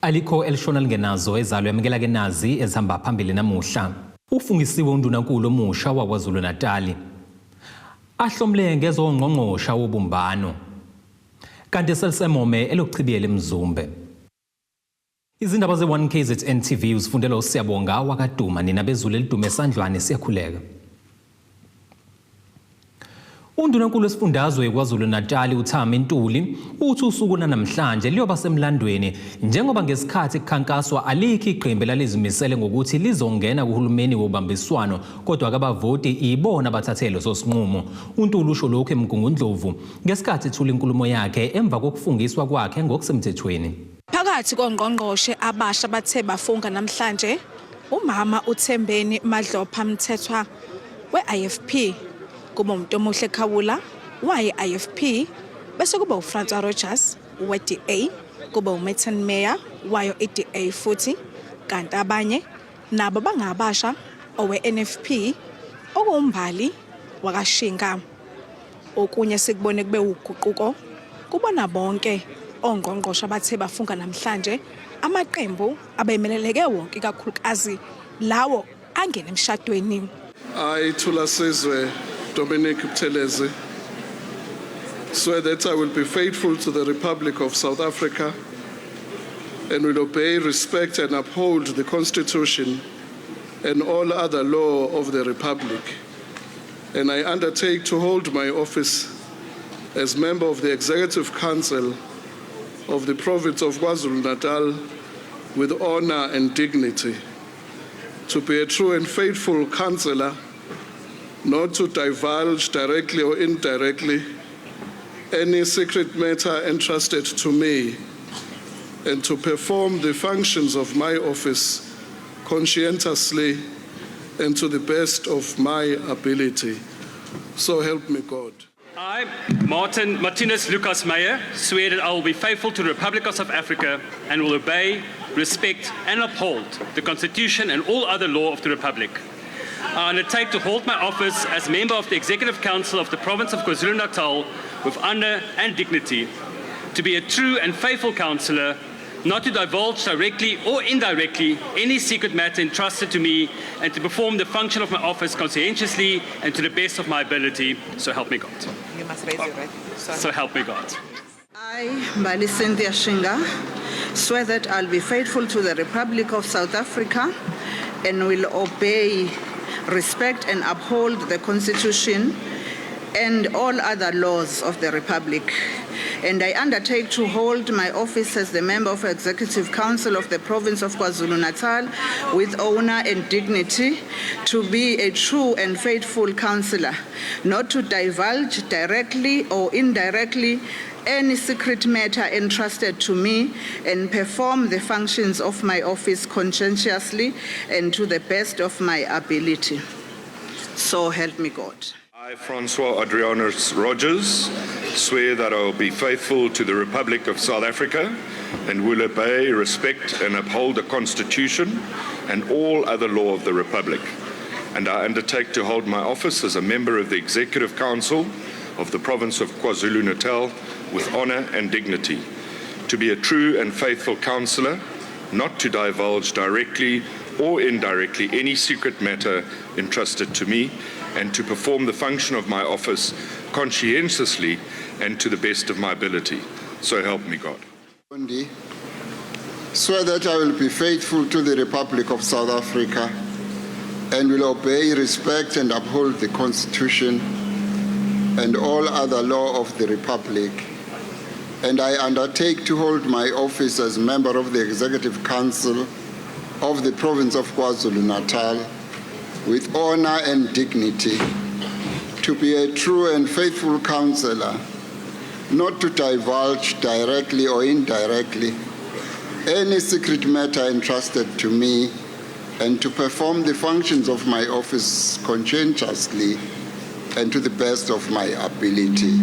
Alikho elishona lingenazo ezalo yamukela ke nazi ezihamba phambili namuhla. Ufungisiwe undunankulu omusha waKwaZulu-Natali. Ahlomle ngezongqongqosha wobumbano. Kanti selisemome elokuchibiyela eMzumbe. Izindaba ze-1 KZN TV uzifundelwa uSiyabonga wakaDuma nina bezulu elidume esandlwane siyakhuleka. Undunankulu wesifundazwe KwaZulu-Natali uThami Ntuli uthi usuku namhlanje liyoba semlandweni njengoba ngesikhathi kukhankaswa alikho iqembu elalizimisele ngokuthi lizongena kuhulumeni wobambiswano kodwa kabavoti ibona abathathe leso sinqumo. UNtuli usho lokhu eMgungundlovu ngesikhathi ethula inkulumo yakhe emva kokufungiswa kwakhe ngokusemthethweni. Phakathi kongqongqoshe abasha bathe bafunga namhlanje umama uThembeni Madlopha Mthethwa we-IFP kuba uMntomuhle Khawula waye-IFP bese kuba uFrancois Rogers we-DA kuba uMerton Meyer wayo i-DA futhi kanti abanye nabo bangabasha owe-NFP okuwuMbali wakaShinga. Okunye sikubone kube uguquko kubona bonke ongqongqoshe abathe bafunga namhlanje amaqembu abemeleleke wonke ikakhulukazi lawo angene emshadweni. I, Thulasizwe Dominic Buthelezi, swear that I will be faithful to the Republic of South Africa and will obey, respect and uphold the Constitution and all other law of the Republic. And I undertake to hold my office as member of the Executive Council of the province of KwaZulu-Natal with honor and dignity, to be a true and faithful councillor, not to divulge directly or indirectly any secret matter entrusted to me, and to perform the functions of my office conscientiously and to the best of my ability. So help me God. I, Martin Martinez Lucas Meyer, swear that I will be faithful to the Republic of South Africa and will obey, respect, and uphold the Constitution and all other law of the Republic. I undertake to hold my office as member of the Executive Council of the Province of KwaZulu-Natal with honor and dignity, to be a true and faithful councillor, not to divulge directly or indirectly any secret matter entrusted to me, and to perform the function of my office conscientiously and to the best of my ability. So help me God. You must raise your right. Sorry. So help me God. I, Mbali Cynthia Shinga, swear that I'll be faithful to the Republic of South Africa and will obey, respect, and uphold the Constitution and all other laws of the Republic. And I undertake to hold my office as the member of Executive Council of the Province of KwaZulu-Natal with honor and dignity, to be a true and faithful councillor, not to divulge directly or indirectly any secret matter entrusted to me, and perform the functions of my office conscientiously and to the best of my ability. So help me God. I, Francois Adrianus Rogers, swear that I will be faithful to the Republic of South Africa and will obey, respect, and uphold the Constitution and all other law of the Republic. And I undertake to hold my office as a member of the Executive Council of the Province of KwaZulu-Natal with honor and dignity, to be a true and faithful councillor, not to divulge directly or indirectly any secret matter entrusted to me, and to perform the function of my office conscientiously and to the best of my ability. So help me God. Bondi, swear that I will be faithful to the Republic of South Africa and will obey, respect, and uphold the Constitution and all other law of the Republic. And I undertake to hold my office as member of the Executive Council of the Province of KwaZulu-Natal with honor and dignity, to be a true and faithful councillor, not to divulge directly or indirectly any secret matter entrusted to me, and to perform the functions of my office conscientiously and to the best of my ability.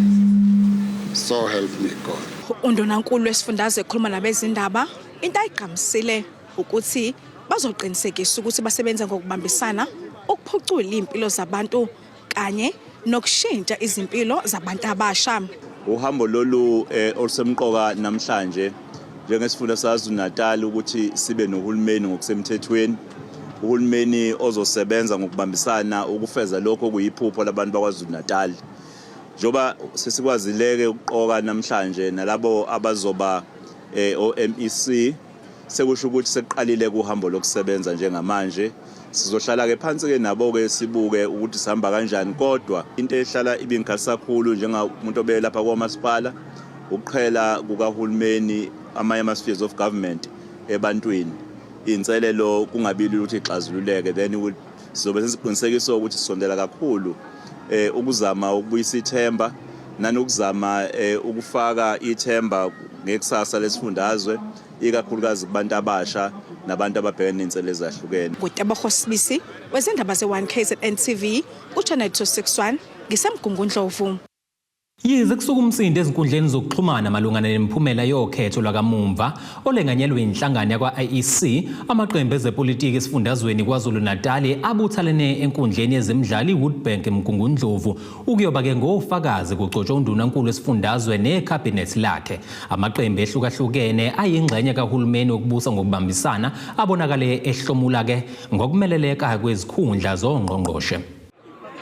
So help me God. Undunankulu wesifundazwe ekhuluma nabezindaba into ayigqamisile ukuthi bazoqinisekisa ukuthi basebenza ngokubambisana ukuphucula impilo zabantu kanye nokushintsha izimpilo zabantu abasha. Uhambo lolu olusemqoka namhlanje Njengesifunda saKwaZulu-Natal ukuthi sibe nohulumeni ngokusemthethweni, uhulumeni ozosebenza ngokubambisana ukufeza lokho okuyiphupho labantu bakwaZulu-Natal. Njengoba sesikwazileke ukuqoka namhlanje nalabo abazoba o-MEC, sekusho ukuthi sekuqalile kuhambo lokusebenza. Njengamanje sizohlala ke phansi ke nabo ke sibuke ukuthi sihamba kanjani, kodwa into ehlala ibingikhalisa kakhulu njengomuntu obelapha kwamasipala ukuqhela kukahulumeni, amanye ama-spheres of government ebantwini, inselelo kungabi lula ukuthi ixazululeke. Then sizobe sesiqinisekisa ukuthi sisondela kakhulu ukuzama ukubuyisa ithemba nanokuzama ukufaka ithemba ngekusasa lesifundazwe, ikakhulukazi kubantu abasha nabantu ababhekene nezinselelo ezahlukene. NguTebogo Sibisi wezindaba ze-1 KZN TV ku-Channel 261, ngiseMgungundlovu. Yize kusuka umsindo ezinkundleni zokuxhumana malungana nemiphumela yokhetho lwakamumva olenganyelwe inhlangano yakwa-IEC, amaqembu ezepolitiki esifundazweni KwaZulu-Natal abuthalene enkundleni yezemidlalo iWoodbank eMgungundlovu ukuyoba-ke ngofakazi kugcotshwa undunankulu wesifundazwe nekhabhinethi lakhe. Amaqembu ehlukahlukene ayingxenye kahulumeni wokubusa ngokubambisana abonakale ehlomula-ke ngokumeleleka kwezikhundla zongqongqoshe.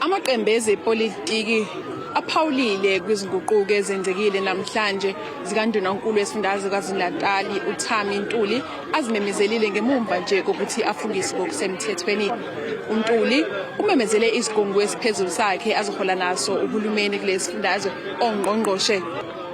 Amaqembu ezepolitiki aphawulile kwizinguquko ezenzekile namhlanje zikaNdunankulu wesifundazwe KwaZulu-Natal uThami Ntuli azimemezelile ngemumva nje kokuthi afungiswe ngokusemthethweni. UNtuli umemezele isigungu esiphezulu sakhe azohola naso uhulumeni kulesi sifundazwe, ongqongqoshe.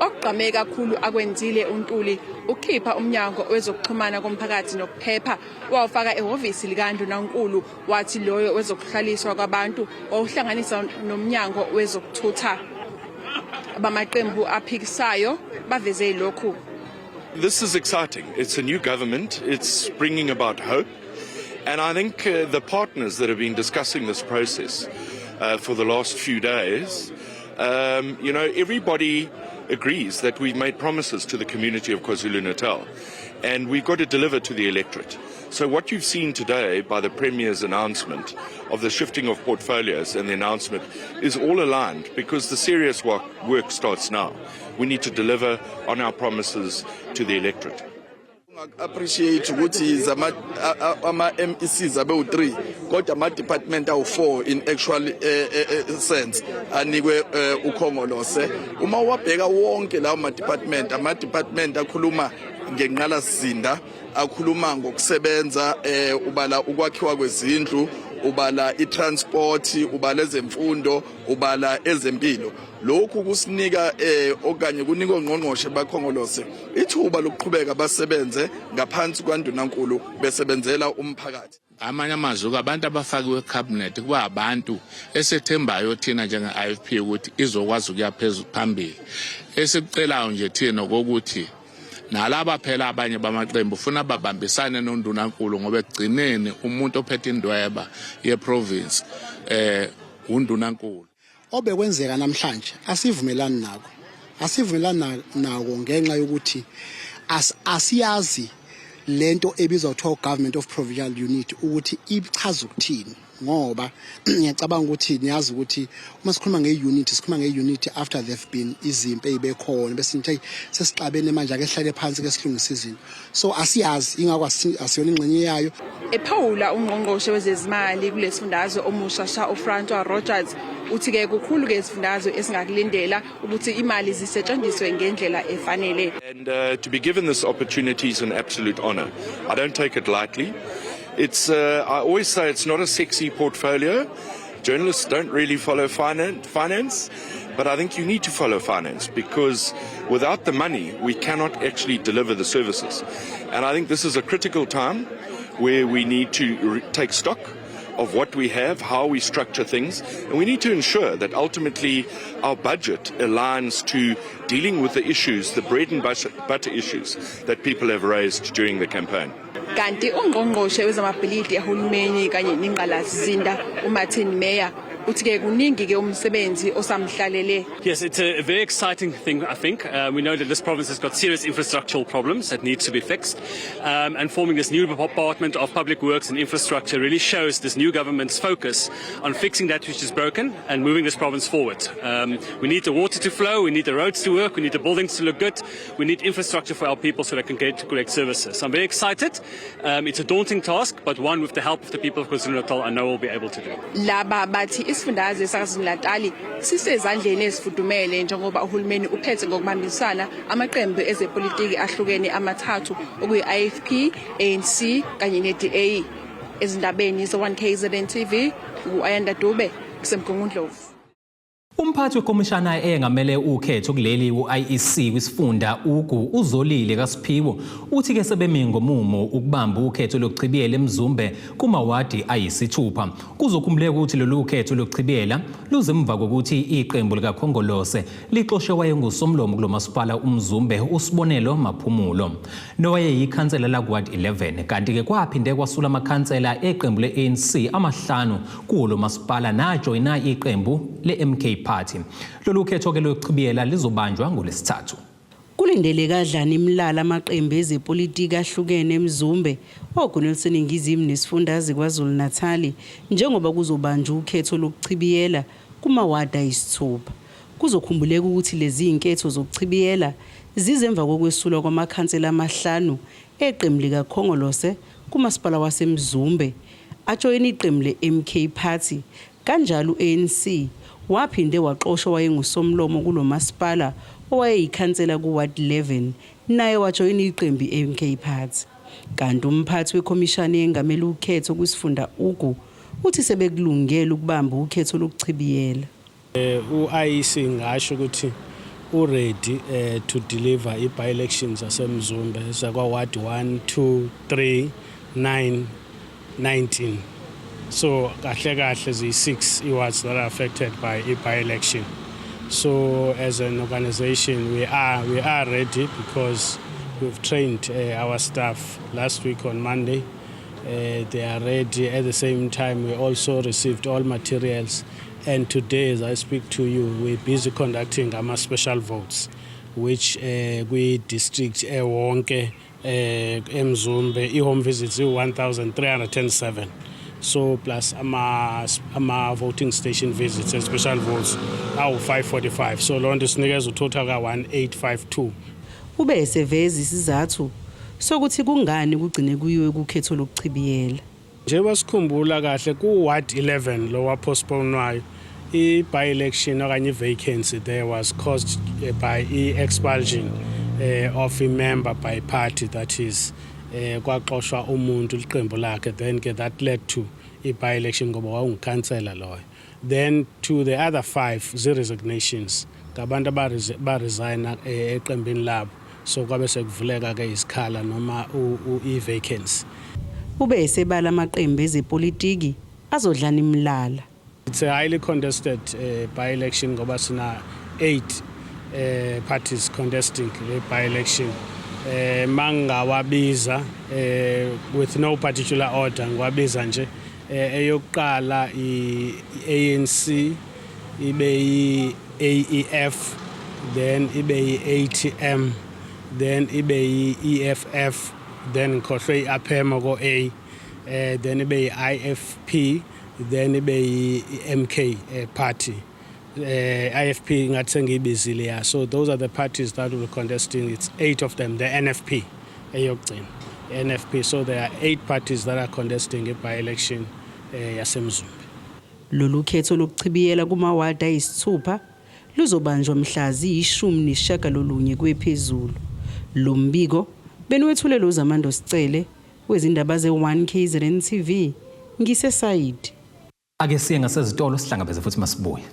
Okugqame kakhulu akwenzile uNtuli ukukhipha umnyango wezokuxhumana komphakathi nokuphepha wawufaka ehhovisi likaNdunankulu, wathi loyo wezokuhlaliswa kwabantu wawuhlanganisa nomnyango wezokuthutha. Abamaqembu aphikisayo baveze lokhu. This is exciting. It's a new government. It's bringing about hope. And I think the partners that have been discussing this process for the last few days, everybody agrees that we've made promises to the community of KwaZulu-Natal and we've got to deliver to the electorate. So what you've seen today by the Premier's announcement of the shifting of portfolios and the announcement is all aligned because the serious work starts now. We need to deliver on our promises to the electorate. Appreciate ukuthi ama MECs abe u3 kodwa ama department awu4 in actual sense anikwe uKhongolose. Uma wabheka wonke lawo ma department, ama department akhuluma ngenqalasizinda, akhuluma ngokusebenza, ubala ukwakhiwa kwezindlu, ubala i-transport, ubala ezemfundo, ubala ezempilo. Lokhu kusinika okanye kunika ongqongqoshe baKhongolose ithuba lokuqhubeka basebenze ngaphansi kwandunankulu besebenzela umphakathi. Amanye amazwi, abantu abafakiwe ecabinet kuba abantu esethembayo thina njenge-IFP ukuthi izokwazi ukuya phezulu phambili. Esikucelayo nje thina okokuthi nalaba phela abanye bamaqembu ufuna babambisane nondunankulu, ngoba ekugcineni umuntu ophethe indweba yeprovince undunankulu. Obekwenzeka namhlanje asivumelani nako, asivumelani nako ngenxa yokuthi asiyazi lento ebizwa kuthiwa government of provincial unity ukuthi ichaza ukuthini, ngoba ngiyacabanga ukuthi niyazi ukuthi uma sikhuluma nge-unity, sikhuluma nge-unity after there've been izimpi ey'bekhona, bese nithi, "Hey, sesixabene manje, ake sihlale phansi ke silungise izinto." So asiyazi, ingakho asiyona ingxenye yayo. Ephawula ungqongqoshe wezezimali kulesifundazwe omusha sha uFrancois Rogers uthi-ke kukhulu-ke isifundazwe esingakulindela ukuthi imali zisetshenziswe ngendlela efanele. And to be given this opportunity is an absolute honor. I don't take it lightly. I always say it's not a sexy portfolio. Journalists don't really follow finance, but I think you need to follow finance because without the money, we cannot actually deliver the services. And I think this is a critical time where we need to take stock of what we have, how we structure things, and we need to ensure that ultimately our budget aligns to dealing with the issues, the bread and butter issues that people have raised during the campaign. Kanti ungqongqoshe wezamabhilidi ahulumeni kanye nengqalasizinda uMartin Meyer Uthi-ke kuningi-ke umsebenzi osamhlalele. Yes, it's a very exciting thing, I think. We know that this province has got serious infrastructural problems that need to be fixed. And forming this new Department of Public Works and Infrastructure really shows this new government's focus on fixing that which is broken and moving this province forward. We need the water to flow, we need the roads to work, we need the buildings to look good, we need infrastructure for our people so they can get to correct services. So I'm very excited. It's a daunting task, but one with the help of the people of KwaZulu-Natal, I know we'll be able to do. Laba bathi isifundazwe saKwaZulu-Natali sisezandleni ezifudumele njengoba uhulumeni uphethe ngokubambisana amaqembu ezepolitiki ahlukene amathathu okuyi-IFP, ANC kanye ne-DA. Ezindabeni ze-1 KZN TV, u-Ayanda Dube kuseMgungundlovu. Umphathi wekhomishana eyengamele ukhetho kuleli u-IEC kwisifunda Ugu uZolile kaSiphiwo uthi ke sebemi ngomumo ukubamba ukhetho lokuchibiyela eMzumbe kumawadi ayisithupha. Kuzokhumbuleka ukuthi lolu khetho lokuchibiyela luze emva kokuthi iqembu likaKhongolose lixoshe wayengusomlomo kulo masipala uMzumbe uSibonelo Maphumulo nowayeyikhansela lakuward 11, kanti-ke kwaphinde kwasula amakhansela eqembu le-ANC amahlanu kuwo lo masipala najoyina iqembu le-MK Party. Lolu khetho-ke lokuchibiyela lizobanjwa ngolwesithathu. Kulindeleke adlane imilala amaqembu ezepolitiki ahlukene eMzumbe, oguni oluseningizimu nesifundazwe KwaZulu-Natali, njengoba kuzobanjwa ukhetho lokuchibiyela kumawadi ayisithupha. Kuzokhumbuleka ukuthi lezi zinketho zokuchibiyela zize emva kokwesulwa kwamakhansela amahlanu eqembu likaKhongolose kumasipala waseMzumbe ajoyina iqembu le-MK Party. Kanjalo u-ANC waphinde waxoshwa wayengusomlomo kulo masipala owayeyikhansela ku-ward 11, naye wajoyina iqembu i-MK Party. Kanti umphathi wekhomishani eyengamele ukhetho kwisifunda Ugu uthi sebekulungele ukubamba ukhetho lokuchibiyela. U-IEC ngasho ukuthi u-ready to deliver i-by-elections zaseMzumbe zakwa-ward 1, 2, 3, 9, 19. So kahle kahle ziyi-6 i-wards that are affected by i-by-election. So as an organization we are ready because we've trained our staff last week on Monday. They are ready. At the same time, we also received all materials, and today, as I speak to you, we're busy conducting ama special votes, which kwi-district ewonke eMzumbe i-home visits i-1307, so plus ama voting station visits and special votes awu-545, so loo nto isinikeza u-total ka-1852. Ube eseveza isizathu sokuthi kungani kugcine kuyiwe kukhetho lokuchibiyela. Njengoba sikhumbula kahle, ku-ward 11 lo wa-postpone-wayo, i-by-election okanye i-vacancy there was caused by i-expulsion of a member by party, that is kwaxoshwa umuntu liqembu lakhe, then ke that led to i-by-election ngoba wawungukhansela loyo. Then to the other five, zi-resignations ngabantu abaresigna eqembini labo, so kwabe sekuvuleka ke isikhala noma i-vacancy. Ube esebala amaqembu ezepolitiki azodlana imilala. It's a highly contested by-election ngoba sina eight parties contesting le by-election. Mangawabiza with no particular order, ngiwabiza nje, eyokuqala i-ANC, ibe i-AEF, then ibe i-ATM, then ibe i-EFF, then ngikhohlwe i-APEMA ko-A, then ibe i-IFP, then ibe i-MK party. IFP ngathi sengiyibizile, ya. So those are the parties that will be contesting. It's eight of them. The NFP eyokugcina, NFP. So there are eight parties that are contesting i-by-election yaseMzumbe. Lolu khetho lokuchibiyela kumawadi ayisithupha luzobanjwa mhla ziyi-19 kwephezulu. Lo mbiko beniwethulelwa uZamando Sicele wezindaba ze-1 KZN TV ngiseSayidi. Ake siye ngasezitolo, sihlangabeze futhi masibuye.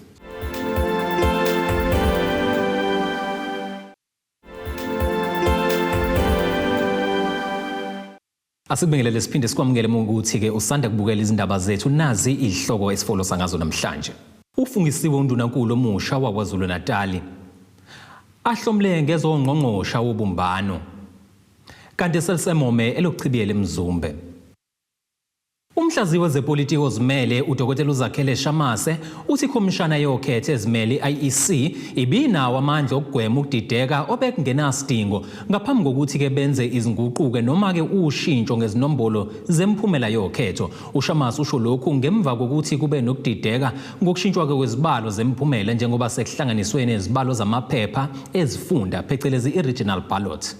Asikubingelele siphinde sikwamukele ukuthi-ke usanda kubukela izindaba zethu. Nazi izihloko esifolosa ngazo namhlanje. Ufungisiwe undunankulu omusha waKwaZulu Natali. Ahlomle ngezongqongqosha wobumbano. Kanti selisemome elokuchibiyela eMzumbe. Umhlaziyi wezepolitiki ozimele uDokotela uZakhele Shamase uthi ikhomishana yokhetho ezimele i-IEC ibinawo amandla okugwema ukudideka obekungenasidingo ngaphambi kokuthi-ke benze izinguquko noma-ke ushintsho ngezinombolo zemphumela yokhetho. UShamase usho lokhu ngemva kokuthi kube nokudideka ngokushintshwa-ke kwezibalo zemphumela njengoba sekuhlanganiswe nezibalo zamaphepha ezifunda phecelezi i-regional ballot.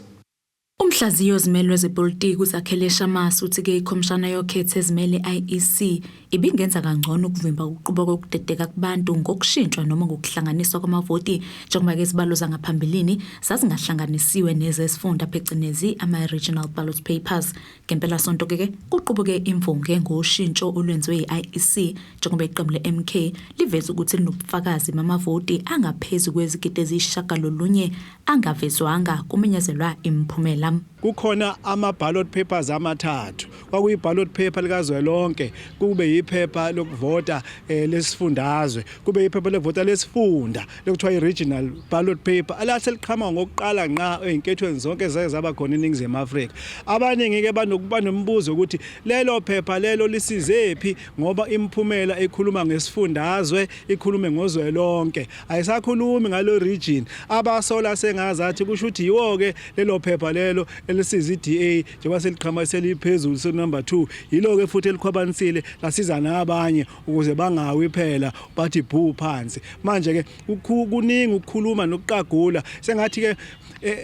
Umhlaziyi ozimele wezepolitiki uZakhele Shamase uthi-ke ikhomishana yokhetho ezimele i-IEC ibingenza kangcono ukuvimba ukuqubuka kokudideka kubantu ngokushintshwa noma ngokuhlanganiswa kwamavoti njengoba-ke izibalo zangaphambilini zazingahlanganisiwe nezesifunda phecelezi ama-regional ballot papers. Ngempelasonto-ke kuqubuke imvunge ngoshintsho olwenziwe yi-IEC njengoba iqembu le-MK liveza ukuthi linobufakazi bamavoti angaphezu kwezigidi eziyisishiyagalolunye angavezwanga kumenyezelwa imiphumela. Kukhona ama-ballot papers amathathu. Kwakuyi-ballot paper likazwelonke, kube yiphepha lokuvota lesifundazwe, kube yiphepha lokuvota lesifunda lekuthiwa i-regional ballot paper alase liqhamuka ngokuqala ngqa ey'nkethweni zonke ezake zaba khona eNingizimu Afrika. Abaningi-ke banokuba nombuzo ukuthi lelo phepha lelo lisizephi ngoba imiphumela ikhuluma ngesifundazwe, ikhulume ngozwelonke, ayisakhulumi ngalo region. Abasola sengazathi kusho ukuthi yiwo-ke lelo phepha lelo elisiza i-DA njengoba seliqhamuka seliphezulu se-number 2, yilo-ke futhi elikhwabanisile lasiza nabanye ukuze bangawi phela bathi bhu phansi. Manje-ke kuningi ukukhuluma nokuqagula, sengathi-ke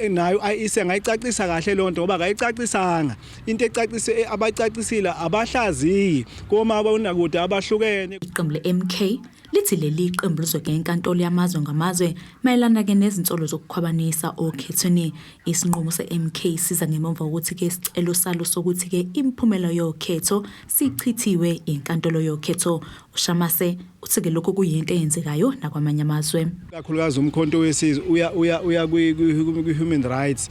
nayo i-IEC angayicacisa kahle leyo nto ngoba akayicacisanga. Into ecacise abayicacisile abahlaziyi komabonakude abahlukene. Iqembu le-MK lithi leli qembu lizoke enkantolo yamazwe ngamazwe mayelana-ke nezinsolo zokukhwabanisa okhethweni. Isinqumo se-MK siza ngemuva kokuthi-ke isicelo salo sokuthi-ke imiphumela yokhetho sichithiwe inkantolo yokhetho. UShamase uthi-ke lokhu kuyinto eyenzekayo nakwamanye amazwe. Kakhulukazi uMkhonto weSizwe uya uya uya kwi-human rights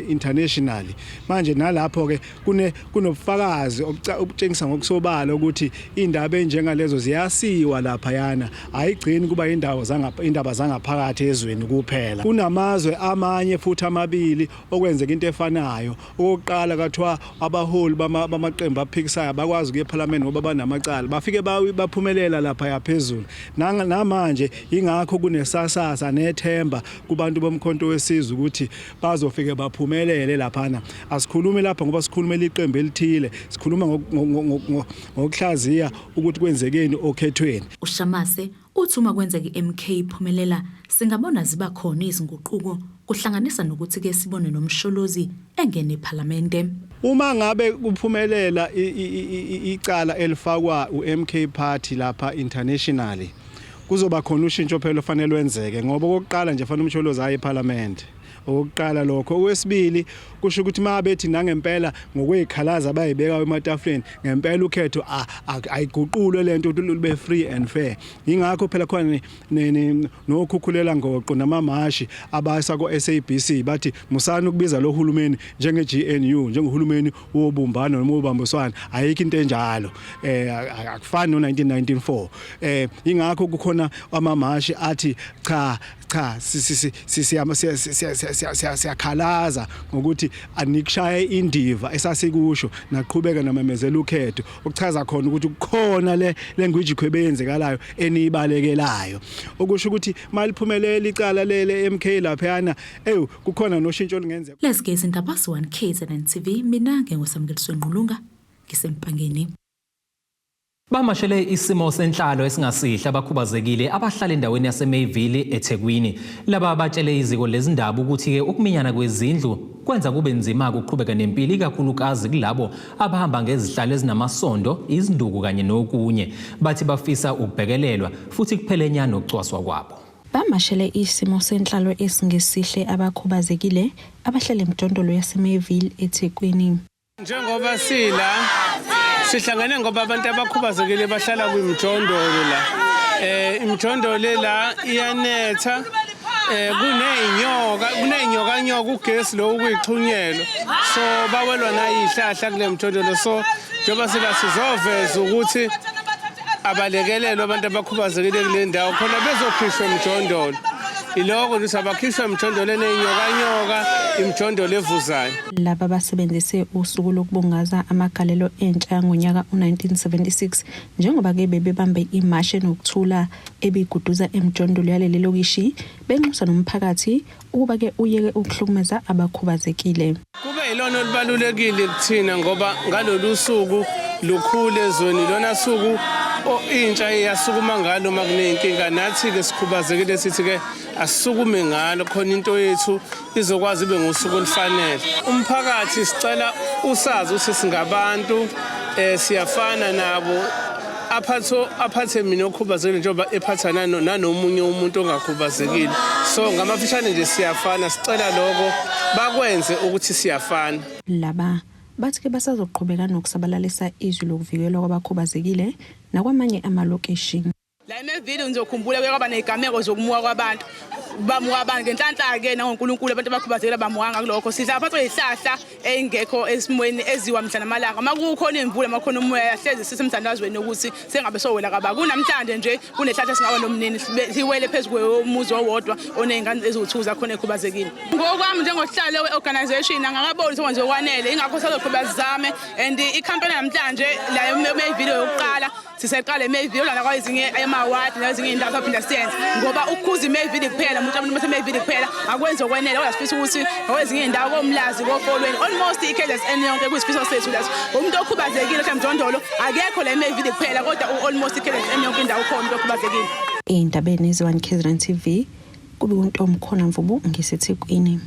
internationally. Manje nalapho ke kune kunobufakazi obutshengisa ngokusobala ukuthi indaba enjengalezo ziyasiwa laphayana, ayigcini kuba indawo zangapha indaba zangaphakathi ezweni kuphela. Kunamazwe amanye futhi amabili okwenzeka into efanayo. Okokuqala kathiwa abaholi bamaqembu aphikisayo abakwazi ukuya eParliament ngoba banamacala, bafike baphumelela lapha phezulu. Namanje ingakho kunesasasa nethemba kubantu boMkhonto weSizwe ukuthi bazofike baphumelele laphana. Asikhulumi lapha ngoba sikhulumela iqembu elithile, sikhuluma ngokuhlaziya ukuthi kwenzekeni okhethweni. UShamase uthi uma kwenzeka i-MK iphumelela singabona ziba khona izinguquko kuhlanganisa nokuthi-ke sibone noMsholozi engene ePhalamende. Uma ngabe kuphumelela icala elifakwa u-MK Party lapha internationally, kuzoba khona ushintsho phela ofanele lwenzeke ngoba okokuqala nje fanele uMsholozi aye eParliament. Okokuqala lokho. Okwesibili kusho ukuthi uma bethi nangempela ngokwezikhalazo abayibeka ematafuleni ngempela ukhetho ayiguqulwe lento ukuthi lube free and fair. Ingakho phela khona nokhukhulela ngoqo namamashi abasa ko-SABC bathi musani ukubiza lo hulumeni njenge-GNU, njengohulumeni wobumbano noma wobambiswano, ayikho into enjalo, akufani no-1994. Ingakho kukhona amamashi athi cha cha siyakhalaza ngokuthi anikushaye indiva esasikusho naqhubeka namemezela ukhetho, okuchaza khona ukuthi kukhona le language khwebe eyenzekalayo eniyibalekelayo, okusho ukuthi maliphumelela icala lele MK laphayana ewu kukhona noshintsho olungenzeka. Lezi-ke izindaba ze-1 KZN TV, mina nginguSamukeliswe Ngqulunga ngisempangeni. Bamashele isimo senhlalo esingasihle abakhubazekile abahlala endaweni yaseMayville eThekwini. Laba batshele iziko lezindaba ukuthi-ke ukuminyana kwezindlu kwenza kube nzima ukuqhubeka nempilo ikakhulukazi kulabo abahamba ngezihlalo ezinamasondo, izinduku kanye nokunye. Bathi bafisa ukubhekelelwa futhi kuphele nya nokucwaswa kwabo. Bamashele isimo senhlalo esingesihle abakhubazekile abahlala emjondolo yaseMayville eThekwini. Njengoba sila sihlangene ngoba abantu abakhubazekile bahlala kwimijondolo la. Imijondolo la iyanetha, kuneyinyoka, kuneyinyoka nyoka ugesi lo ukuyixhunyelwa. So bawelwa nayihlahla kule mjondolo, so njengoba sila sizoveza ukuthi abalekelelwe abantu abakhubazekile kule ndawo khona bezokhishwa emjondolo. Iloko nje abakhishwa imijondolo eneyinyokanyoka, imijondolo evuzayo. Laba basebenzise usuku lokubungaza amagalelo entsha ngonyaka u-1976 njengoba-ke bebebambe imashi enokuthula ebiguduza emijondolo yaleli lokishi benxusa nomphakathi ukuba-ke uyeke ukuhlukumeza abakhubazekile. Kube yilona olubalulekile kuthina ngoba ngalolu suku lukhulu ezweni, lona suku intsha iyasukuma ngalo uma kuney'nkinga. Nathi-ke sikhubazekile sithi-ke asisukume ngalo khona into yethu izokwazi ibe ngosuku olufanele. Umphakathi sicela usazi ukuthi singabantu, siyafana nabo, aphathe mina okhubazekile njengoba ephatha nanomunye umuntu ongakhubazekile. So ngamafishane nje siyafana, sicela lokho bakwenze ukuthi siyafana. Laba bathi-ke basazoqhubeka nokusabalalisa izwi lokuvikelwa kwabakhubazekile nakwamanye amalokishi. La eMayville ngizokhumbula kuye kwaba nezigameko zokumuka kwabantu, bamuka abantu ngenhlanhla-ke nangoNkulunkulu abantu abakhubazekile bamukanga kulokho. Sidla phansi kwezihlahla ey'ngekho esimweni eziwa mihla namalanga. Uma kukhona iy'mvula, uma kukhona umoya, hlezi sisemthandazweni ukuthi sengabe sowela kababa. Kunamhlanje nje kunehlahla esingaba nomnini siwele phezu kwemuzi owodwa oney'ngane eziwu-2 zakhona ey'khubazekile. Ngokwami njengosihlalo we-organization angakaboni sekwenze okwanele, ingakho sazoqhubeka sizame and ikhampeni namhlanje la eMayville yokuqala siseqala eMayville lana kwezinye emawadi nezinye iy'ndawo saphinda siyenze ngoba ukukhuza iMayville kuphela umuntu abantu baseMayville kuphela akwenzi okwenele, kodwa sifisa ukuthi kwezinye iy'ndawo koMlazi koFolweni almost i-KZN yonke kuyisifiso sethu leso. Umuntu okhubazekile mhlawumbe akekho la eMayville kuphela kodwa almost i-KZN yonke indawo ukhona umuntu okhubazekile. Ey'ndabeni ze-1 KZN TV kube uNtomkhona Mvubu ngiseThekwini.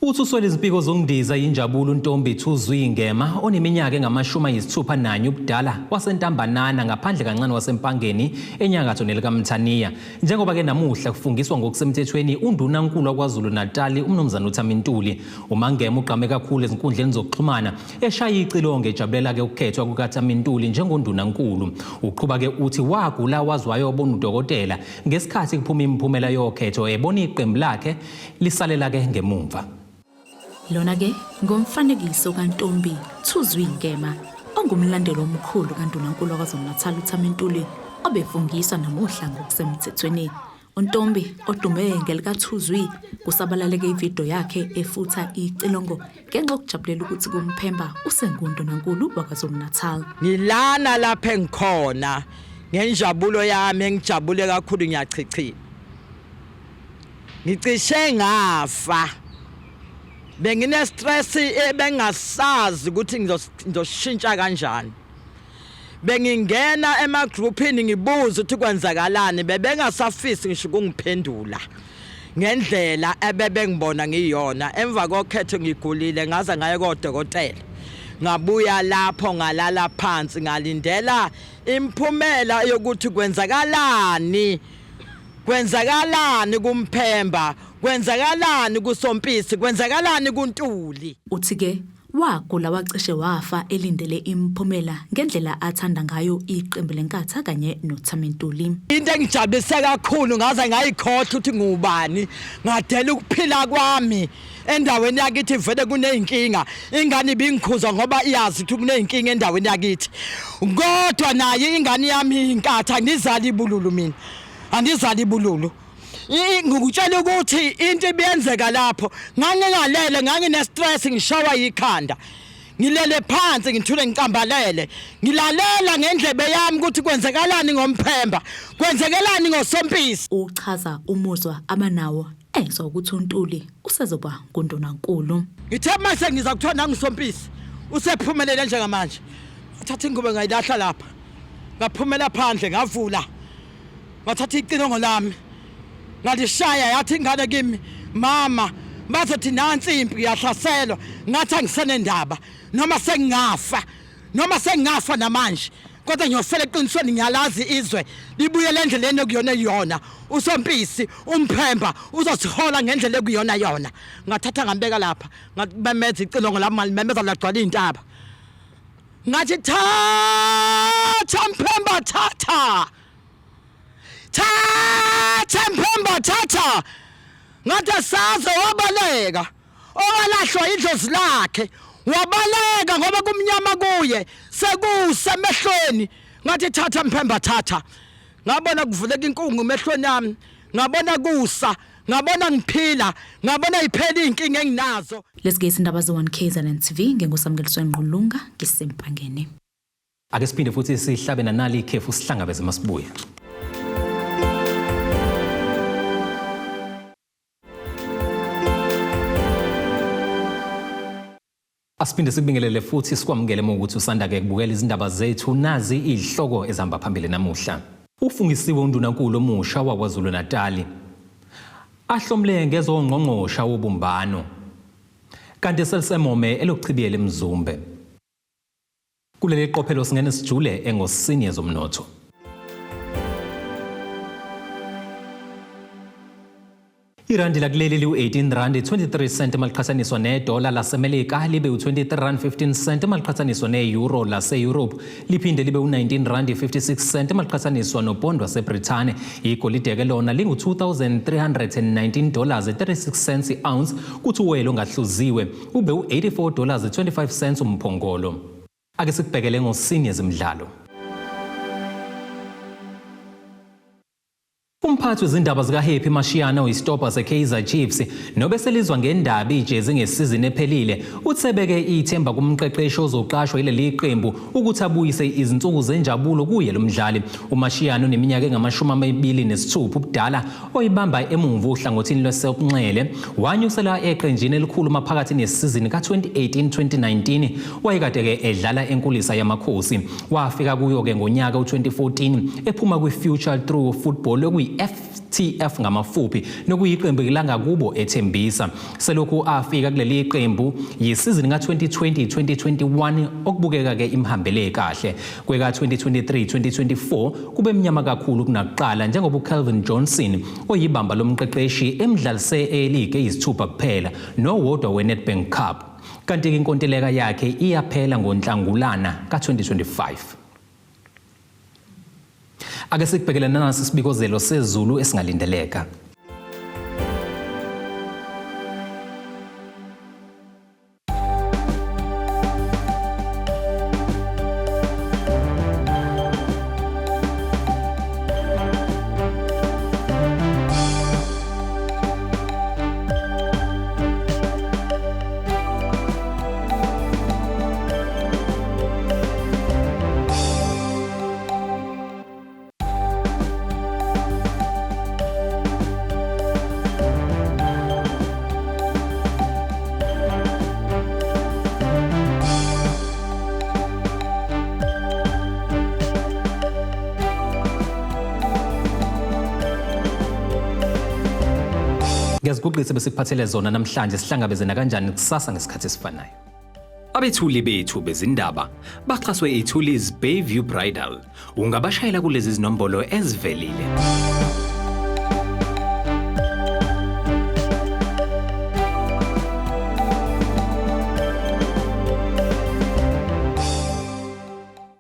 Uthi uswele izimpiko zokundiza yinjabulo uNtombi Thuzwi Ngema oneminyaka engama-61 ubudala waseNtambanana ngaphandle kancane waseMpangeni enyakatho nelikaMthaniya. Njengoba-ke namuhla kufungiswa ngokusemthethweni undunankulu waKwaZulu-Natali uMnumzane uThami Ntuli. UMaNgema ugqame kakhulu ezinkundleni zokuxhumana eshaya icilongo ejabulela-ke ukukhethwa kukaThami Ntuli njengondunankulu. Uqhuba-ke uthi wagula waze wayobona udokotela ngesikhathi kuphuma imiphumela yokhetho ebona iqembu lakhe lisalela-ke ngemumva. Lona-ke ngomfanekiso kaNtombi Thuzwi Ngema ongumlandeli omkhulu kaNdunankulu waKwaZulu-Natal uThami Ntuli obefungiswa namuhla ngokusemthethweni. UNtombi odume ngelikaThuzwi kusabalaleke ividiyo yakhe efutha icilongo ngenxa yokujabulela ukuthi kuMphemba usengundunankulu waKwaZulu-Natal. Ngilana lapha engikhona ngenjabulo yami engijabule kakhulu, ngiyachichima. Ngicishe ngafa, bengine stress ebengasazi ukuthi ngizoshintsha kanjani. Bengingena emagroupini ngibuza ukuthi kwenzakalani, bebengasafisi ngisho ukungiphendula ngendlela ebebengibona ngiyona. Emva kokhetho ngigulile ngaze ngaye kodokotela, ngabuya lapho ngalala phansi ngalindela imiphumela yokuthi kwenzakalani, kwenzakalani kuMphemba, kwenzakalani kuSompisi, kwenzakalani kuNtuli. Uthi-ke wagula wacishe wafa elindele imiphumela ngendlela athanda ngayo iqembu leNkatha kanye noThami Ntuli. Into engijabulise kakhulu ngaze ngayikhohlwa ukuthi ngubani, ngadela ukuphila kwami endaweni yakithi vele kuney'nkinga. Ingane ibingikhuza ngoba iyazi ukuthi kuney'nkinga endaweni yakithi, kodwa naye ingane yami iNkatha, angizali ibululu mina, angizali ibululu. Ngikutshela ukuthi into ibiyenzeka lapho ngangingalele, ngangine-stress, ngishawa yikhanda, ngilele phansi ngithule ngicambalele, ngilalela ngendlebe yami ukuthi kwenzekalani ngoMphemba, kwenzekelani ngoSompisi. Uchaza umuzwa abanawo ezwa ukuthi uNtuli usezoba ngundunankulu. Ngithe mase ngiza kuthiwa nanguSompisi usephumelele njengamanje, ngathatha ingubo ngayilahla lapha, ngaphumela phandle ngavula, ngathatha icilongo lami ngalishaya, yathi ingane kimi, mama bazothi nansi impi iyahlaselwa. Ngathi angisenendaba noma sengingafa, noma sengingafa namanje, kodwa ngiyofela eqinisweni. Ngiyalazi izwe libuyele endleleni ekuyona yona. USompisi uMphemba uzosihola ngendlela ekuyona yona. Ngathatha ngambeka lapha, ngamemeza icilongo lami, ngalimemeza lagcwala iy'ntaba, ngathi thatha Mphemba, thatha, thatha Mphemba, thatha. Ngathi asaze wabaleka owalahlwa idlozi lakhe, wabaleka ngoba kumnyama kuye sekuse emehlweni. Ngathi thatha Mphemba, thatha. Ngabona kuvuleka inkungu emehlweni ami, ngabona kusa. Ngabona ngiphila, ngabona iphela inkinga enginazo. Lezi ke izindaba ze-1 KZN TV nginguSamukeliso Ngqulunga ngisempangeni. Ake siphinde futhi sihlabe nanali ikhefu sihlangabeze masibuya. Asiphinde sikubingelele futhi sikwamukele uma ukuthi usanda ke kubukela izindaba zethu nazi izihloko ezihamba phambili namuhla. Ufungisiwe undunankulu omusha waKwaZulu-Natali. Ahlomle ngezongqongqosha wobumbano. Kanti selisemome elokuchibiyela eMzumbe. Kuleli qophelo singene sijule engosini yezomnotho. Irandi lakuleli liwu-18 rand 23 cent maliqhathaniswa nedola laseMelika libe u-23 rand 15 cent maliqhathaniswa ne-euro lase-Europe liphinde libe u-19 rand 56 cent maliqhathaniswa nopondo waseBrithani. Igolide ke lona lingu-2319 dollars 36 cents i-ounce kuthi uwelo ongahluziwe ube u-84 dollars 25 cents umphongolo. Ake sikubhekele ngosini yezemidlalo. Umphathi wezindaba zikaHappy Mashiane oyisitobha seKaizer Chiefs nobeselizwa ngendaba ijezi ngesizini ephelile uthebeke ithemba kumqeqeshi ozoqashwa yileli qembu ukuthi abuyise izinsuku zenjabulo kuye lo mdlali. UMashiane uneminyaka engama-26 ubudala oyibamba emumva ohlangothini lwesokunxele wanyusela eqenjini elikhulu maphakathi nesizini ka-2018-2019 wayekade-ke edlala enkulisa yamakhosi. Wafika kuyo-ke ngonyaka u-2014 ephuma kwi-Future Through Football okuyi-FTF ngamafuphi nokuyiqembu langakubo ethembisa. Selokhu afika kuleli qembu yisizini ka-2020-2021 okubukeka-ke imhambele kahle. Kweka-2023-2024 kube mnyama kakhulu kunakuqala njengoba uCalvin Johnson oyibamba lomqeqeshi emdlalise eligi eyisithupha kuphela nowodwa we-Nedbank Cup. Kanti-ke inkontileka yakhe iyaphela ngoNhlangulana ka-2025. Ake sikubhekele nasi isibikozelo sezulu esingalindeleka. Ngiyaziguqisa besikuphathele zona namhlanje sihlangabeze nakanjani kusasa ngesikhathi esifanayo. Abethuli bethu bezindaba baxhaswe iThuli's Bayview Bridal. Ungabashayela kulezi zinombolo ezivelile.